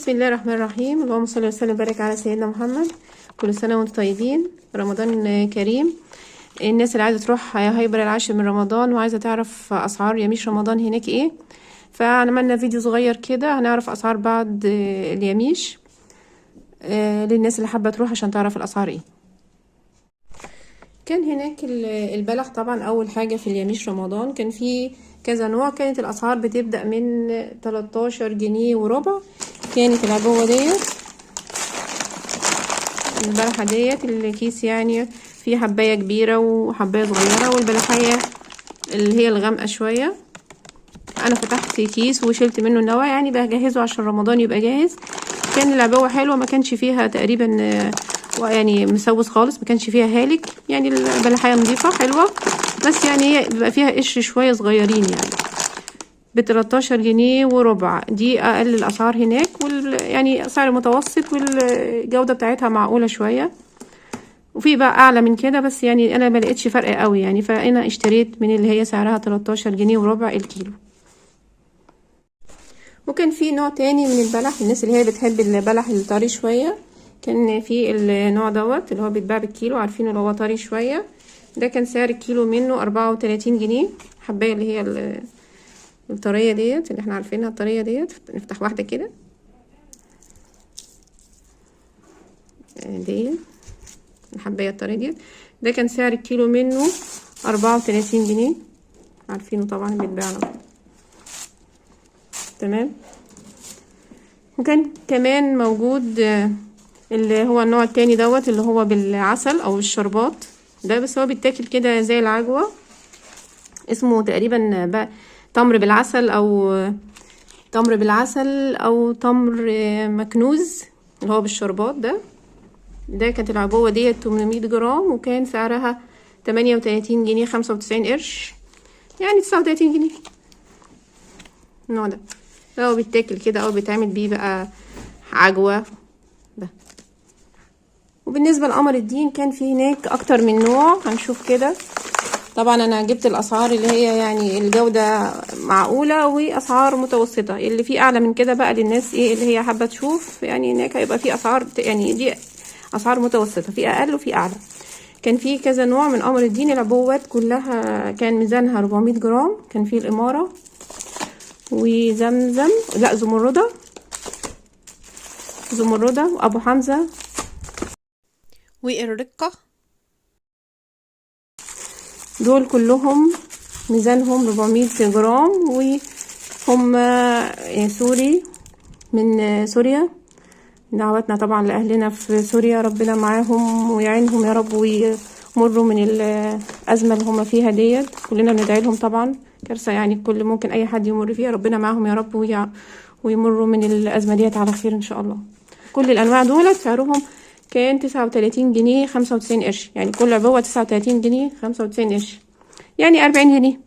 بسم الله الرحمن الرحيم. اللهم صل وسلم وبارك على سيدنا محمد. كل سنة وانتم طيبين، رمضان كريم. الناس اللي عايزة تروح هايبر العاشر من رمضان وعايزة تعرف أسعار يميش رمضان هناك ايه، فعملنا فيديو صغير كده هنعرف أسعار بعض اليميش للناس اللي حابة تروح عشان تعرف الأسعار ايه. كان هناك البلح طبعا أول حاجة في اليميش رمضان، كان في كذا نوع. كانت الأسعار بتبدأ من 13 جنيه وربع. كانت العبوة ديت البلحة ديت الكيس يعني في حباية كبيرة وحباية صغيرة، والبلحية اللي هي الغامقة شوية. أنا فتحت كيس وشلت منه النوى، يعني بجهزه عشان رمضان يبقى جاهز. كان العبوة حلوة، ما كانش فيها تقريبا يعني مسوس خالص، ما كانش فيها هالك، يعني البلحية نظيفة حلوة، بس يعني هي بيبقى فيها قشر شوية صغيرين. يعني ب13 جنيه وربع، دي أقل الأسعار هناك، يعني سعر متوسط والجودة بتاعتها معقولة شوية. وفي بقى أعلى من كده، بس يعني أنا ما لقيتش فرق قوي يعني، فأنا اشتريت من اللي هي سعرها 13 جنيه وربع الكيلو. وكان في نوع تاني من البلح، الناس اللي هي بتحب البلح الطري شوية، كان في النوع دوت اللي هو بيتباع بالكيلو، عارفين اللي هو طري شوية. ده كان سعر الكيلو منه 34 جنيه. حباية اللي هي الطرية ديت اللي احنا عارفينها الطرية ديت، نفتح واحدة كده دي الحباية الطرية ديت، ده كان سعر الكيلو منه 34 جنيه، عارفينه طبعا بيتباع على طول. تمام. وكان كمان موجود اللي هو النوع التاني دوت اللي هو بالعسل او الشربات ده، بس هو بيتاكل كده زي العجوة، اسمه تقريبا بقى تمر بالعسل او تمر بالعسل او تمر مكنوز اللي هو بالشربات ده. ده كانت العبوة ديت 800 جرام، وكان سعرها 38 جنيه 95 قرش، يعني 39 جنيه. النوع ده هو بيتاكل كده او بيتعمل بيه بقى عجوة ده. وبالنسبة لقمر الدين كان في هناك اكتر من نوع، هنشوف كده. طبعا انا جبت الاسعار اللي هي يعني الجودة معقولة واسعار متوسطة، اللي فيه اعلى من كده بقى للناس ايه اللي هي حابة تشوف، يعني هناك هيبقى فيه اسعار، يعني دي اسعار متوسطة، في اقل وفي اعلى. كان في كذا نوع من قمر الدين، العبوات كلها كان ميزانها 400 جرام. كان في الامارة وزمزم، لا زمردة، زمردة وابو حمزة والرقة، دول كلهم ميزانهم 400 جرام، وهم سوري من سوريا. دعواتنا طبعا لأهلنا في سوريا، ربنا معاهم ويعينهم يا رب ويمروا من الأزمة اللي هم فيها ديت، كلنا بندعي لهم طبعا، كارثة يعني كل ممكن أي حد يمر فيها، ربنا معاهم يا رب ويمروا من الأزمة ديت على خير إن شاء الله. كل الأنواع دولت سعرهم كان 39 جنيه 95 قرش، يعني كل عبوة 39 جنيه 95 قرش، يعني 40 جنيه.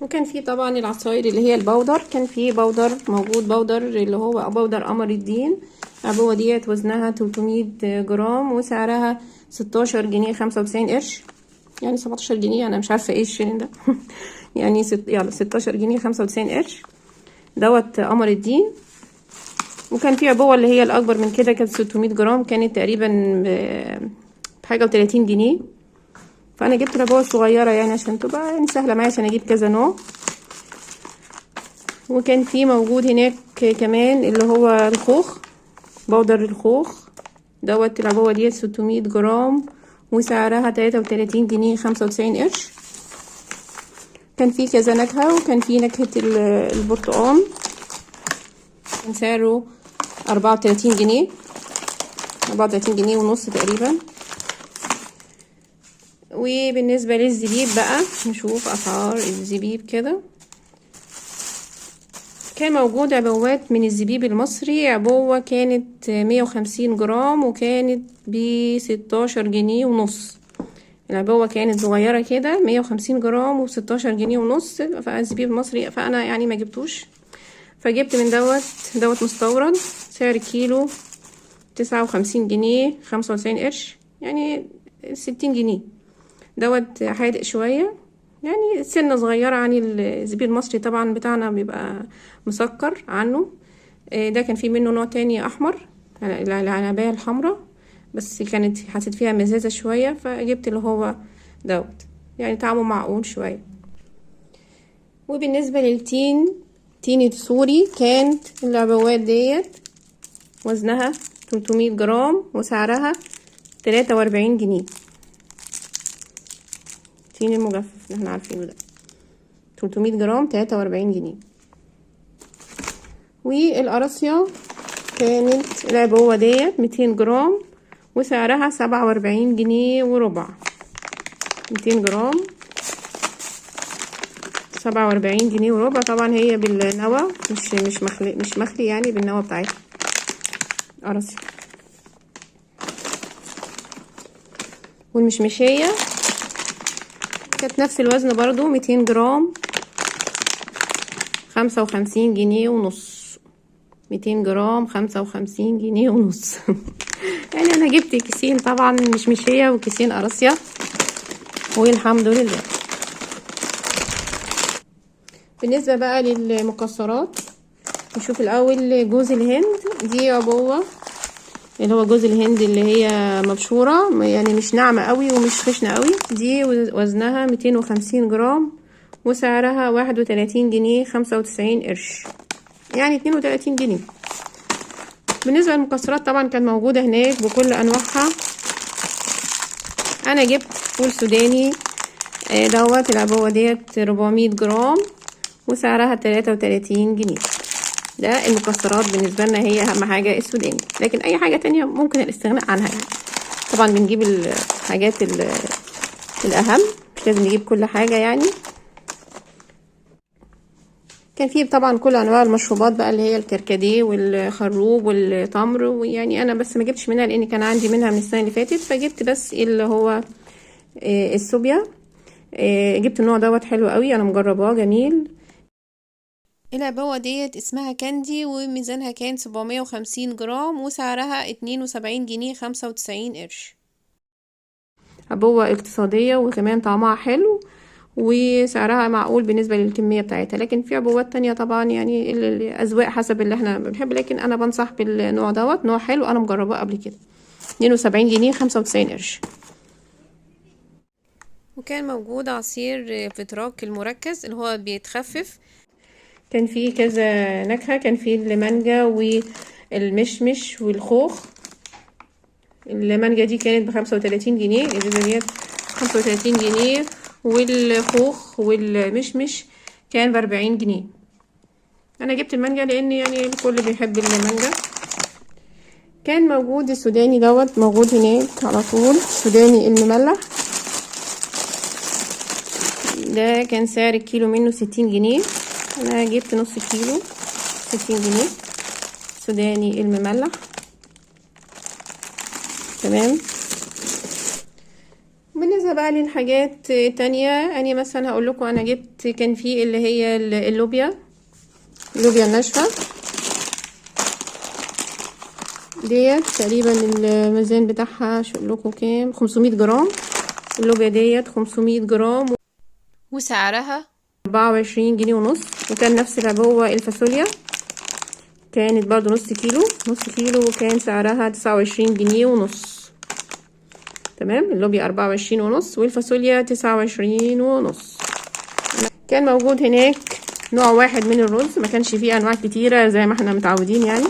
وكان في طبعا العصاير اللي هي البودر، كان في بودر موجود، بودر اللي هو بودر قمر الدين، العبوة ديت وزنها 300 جرام وسعرها 16 جنيه 95 قرش، يعني 17 جنيه، انا مش عارفة ايه الشيرين ده يعني يلا 16 جنيه 95 قرش دوت قمر الدين. وكان في عبوة اللي هي الأكبر من كده كانت 600 جرام، كانت تقريبا بحاجة وتلاتين جنيه، فأنا جبت العبوة الصغيرة يعني عشان تبقى يعني سهلة معايا عشان أجيب كذا نوع. وكان في موجود هناك كمان اللي هو الخوخ، بودر الخوخ دوت، العبوة دي 600 جرام وسعرها 33 جنيه 95 قرش. كان في كذا نكهة، وكان في نكهة البرتقال كان سعره 34 جنيه، 34 جنيه ونص تقريبا. وبالنسبة للزبيب بقى نشوف أسعار الزبيب كده. كان موجود عبوات من الزبيب المصري، عبوة كانت 150 جرام وكانت ب16 جنيه ونص، العبوة كانت صغيرة كده 150 جرام و16 جنيه ونص، فالزبيب المصري فأنا يعني ما جبتوش، فجبت من دوت مستورد، سعر كيلو 59 جنيه 95 قرش، يعني 60 جنيه. دوت حادق شوية يعني سنة صغيرة عن الزبيب المصري طبعا بتاعنا بيبقى مسكر عنه، ده كان فيه منه نوع تاني احمر، العنبية الحمراء، بس كانت حسيت فيها مزازة شوية، فجبت اللي هو دوت، يعني طعمه معقول شوية. وبالنسبة للتين، تين السوري، كانت العبوات ديت وزنها 300 جرام وسعرها 43 جنيه. التين المجفف اللي احنا عارفينه ده 300 جرام 43 جنيه. والقراصية كانت العبوة ديت 200 جرام وسعرها 47 جنيه وربع. 200 جرام 47 جنيه وربع. طبعا هي بالنوى، مش مخلي يعني، بالنوى بتاعتها قراصية. والمشمشية كانت نفس الوزن برضو 200 جرام 55 جنيه ونص. 200 جرام 55 جنيه ونص. يعني انا جبت كيسين طبعا مشمشية وكيسين قراصية والحمد لله. بالنسبة بقى للمكسرات، نشوف الاول جوز الهند. دي عبوة اللي هو جوز الهند اللي هي مبشورة، يعني مش ناعمة قوي ومش خشنة قوي. دي وزنها 250 جرام وسعرها 31 جنيه 95 قرش، يعني 32 جنيه. بالنسبة للمكسرات طبعا كانت موجودة هناك بكل انواعها. انا جبت فول سوداني دوت، العبوة ديت 400 جرام وسعرها 33 جنيه. ده المكسرات بالنسبة لنا هي اهم حاجة السوداني، لكن اي حاجة تانية ممكن الاستغناء عنها يعني. طبعا بنجيب الحاجات الاهم، مش لازم نجيب كل حاجة يعني. كان فيه طبعا كل انواع المشروبات بقى اللي هي الكركديه والخروب والتمر، ويعني انا بس ما جبتش منها لان كان عندي منها من السنة اللي فاتت، فجبت بس اللي هو السوبيا. جبت النوع دوت حلو قوي، انا مجرباه جميل. العبوة ديت اسمها كاندي وميزانها كان 750 جرام وسعرها 72 جنيه 95 قرش. عبوة اقتصادية وكمان طعمها حلو وسعرها معقول بالنسبة للكمية بتاعتها. لكن في عبوات تانية طبعا يعني الأذواق حسب اللي احنا بنحب، لكن انا بنصح بالنوع دوت، نوع حلو انا مجرباه قبل كده. 72 جنيه 95 قرش. وكان موجود عصير فتراك المركز اللي هو بيتخفف، كان فيه كذا نكهة، كان فيه المانجا والمشمش والخوخ. المانجا دي كانت ب35 جنيه، الازازة ديت 35 جنيه، والخوخ والمشمش كان ب40 جنيه. انا جبت المانجا لان يعني الكل بيحب المانجا. كان موجود السوداني دوت، موجود هناك على طول، السوداني المملح ده كان سعر الكيلو منه 60 جنيه، انا جبت نص كيلو 60 جنيه سوداني المملح. تمام. بالنسبة بقى للحاجات تانية، يعني مثلا هقول لكم انا جبت كان في اللي هي اللوبيا الناشفه ديت، تقريبا الميزان بتاعها شو اقول لكم كام، 500 جرام. اللوبيا ديت 500 جرام وسعرها 24 جنيه ونص. وكان نفس العبوة الفاصوليا كانت برضو نص كيلو وكان سعرها 29 جنيه ونص. تمام. اللوبيا 24 ونص والفاصوليا 29 ونص. كان موجود هناك نوع واحد من الرز، ما كانش فيه انواع كتيرة زي ما احنا متعودين يعني،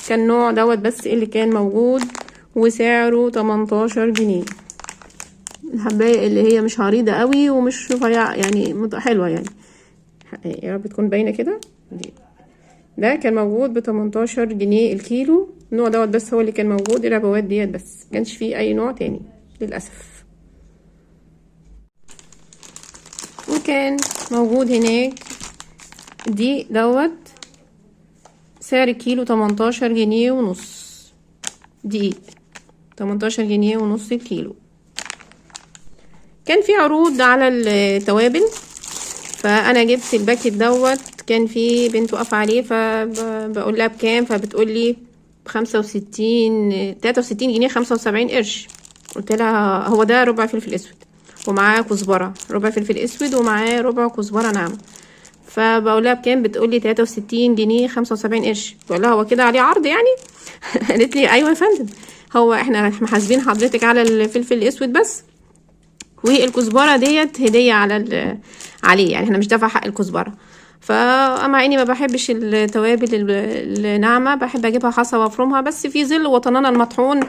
كان نوع دوت بس اللي كان موجود وسعره 18 جنيه. الحبايه اللي هي مش عريضة قوي ومش رفيعة يعني، حلوة يعني، يا رب تكون باينة كده. ده كان موجود ب 18 جنيه الكيلو. النوع دوت بس هو اللي كان موجود، العبوات ديت بس، ما كانش فيه اي نوع تاني للاسف. وكان موجود هناك دي دوت سعر الكيلو 18 جنيه ونص، دقيق 18 جنيه ونص الكيلو. كان في عروض على التوابل، فانا جبت ال packet دوت، كان في بنت واقفة عليه فبقول لها بكام، فبتقول لي 63 جنيه 75 قرش. قلت لها هو ده ربع فلفل اسود ومعاه كزبره، ربع فلفل اسود ومعاه ربع كزبره ناعمة. ف فبقول لها بكام؟ بتقول لي 63 جنيه 75 قرش. بقول لها هو كده عليه عرض يعني؟ قالت لي ايوه يا فندم، هو احنا محاسبين حضرتك على الفلفل الاسود بس، والكزبره ديت هديه على عليه، يعني احنا مش دافع حق الكزبره. فمع اني ما بحبش التوابل الناعمة، بحب اجيبها حصى وافرمها، بس في ظل وطننا المطحون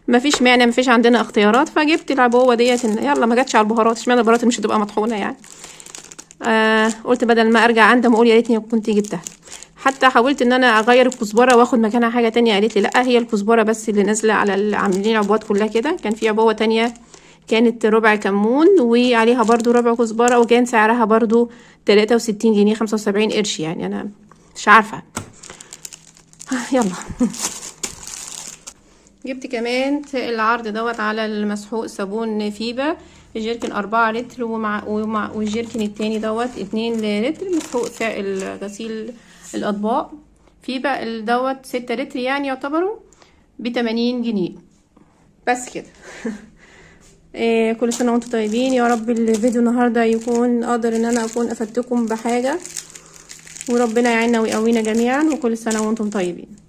ما فيش مانع، ما فيش عندنا اختيارات، فجبت العبوه ديت. يلا ما جاتش على البهارات، اشمعنى البهارات مش هتبقى مطحونه يعني. قلت بدل ما ارجع اندم واقول يا ريتني كنت جبتها. حتى حاولت ان انا اغير الكزبره واخد مكانها حاجة تانية، قالت لي لا هي الكزبره بس اللي نازله على عاملين العبوات كلها كده. كان في عبوة تانية كانت ربع كمون وعليها برضو ربع كزبره، وكان سعرها برضو 63 جنيه 75 قرش، يعني انا مش عارفه. يلا جبت كمان العرض دوت على المسحوق صابون فيبا، الجيركن 4 لتر ومع والجيركن التاني دوت 2 لتر، مسحوق سائل غسيل الاطباق فيبا دوت 6 لتر، يعني يعتبروا ب80 جنيه بس كده. كل سنة وانتم طيبين يا رب. الفيديو النهاردة يكون اقدر ان انا اكون افدتكم بحاجة، وربنا يعيننا ويقوينا جميعا، وكل سنة وانتم طيبين.